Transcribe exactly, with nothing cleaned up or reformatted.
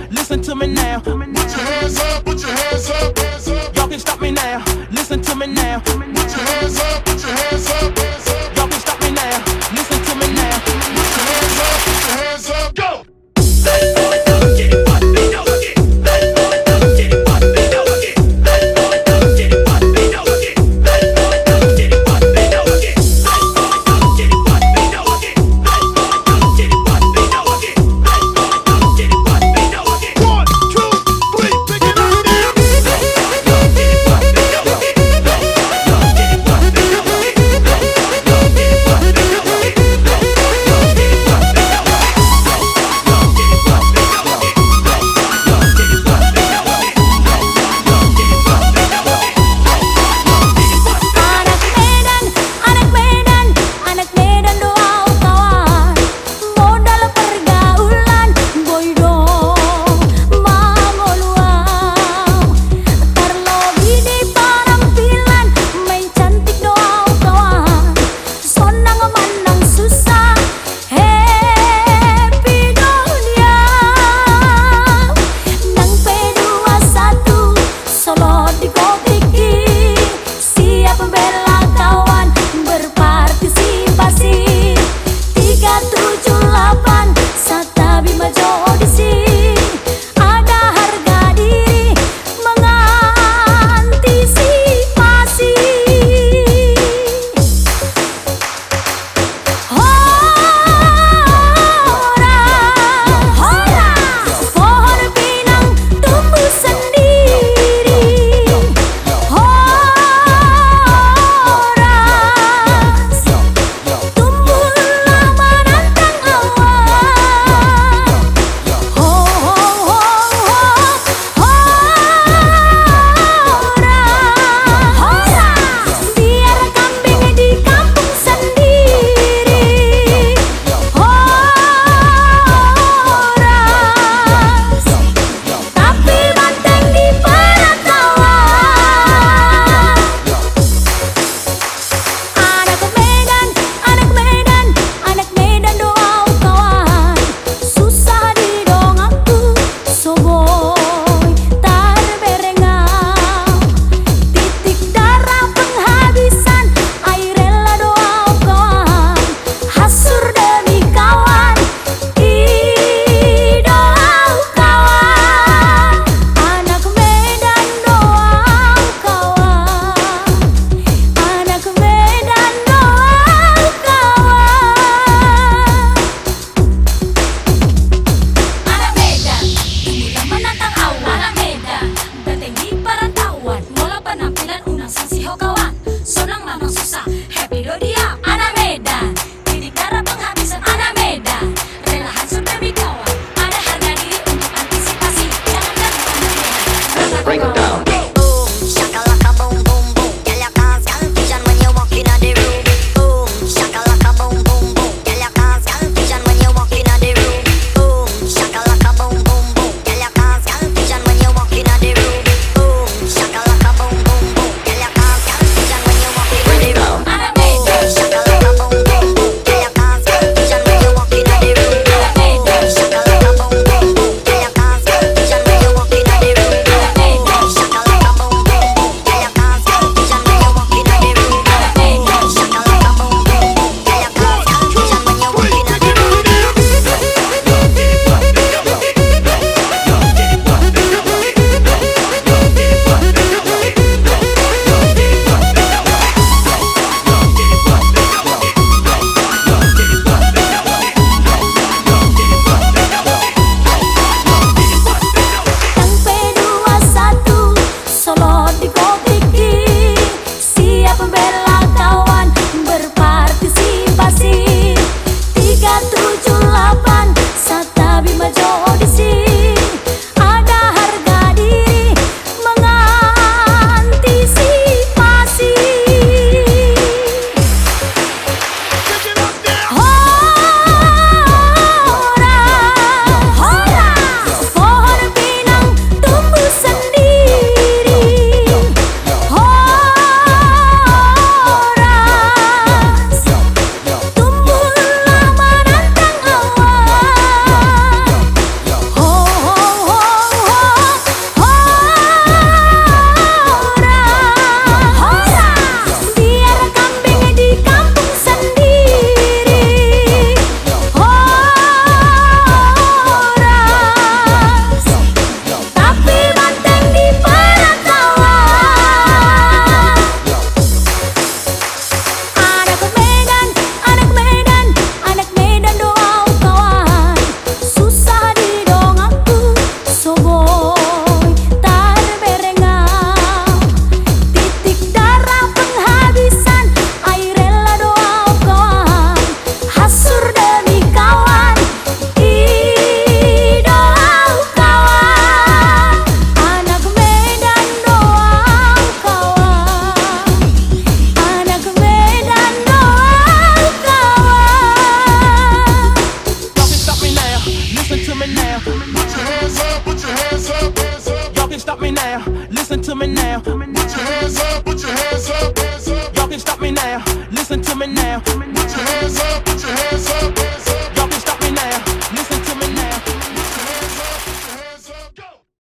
Listen to me now. Put your hands up, put your hands up, hands up. Y'all can stop me now. Listen to me now. Put your hands up, put your hands up, hands up. Y'all can stop me now. Listen to me now. Put your hands up, put your hands up. Go! Y'all can stop me now. Listen to me now. Put your hands up, put your hands up, hands up. Y'all can stop me now. Listen to me now. Put your hands up, put your hands up, hands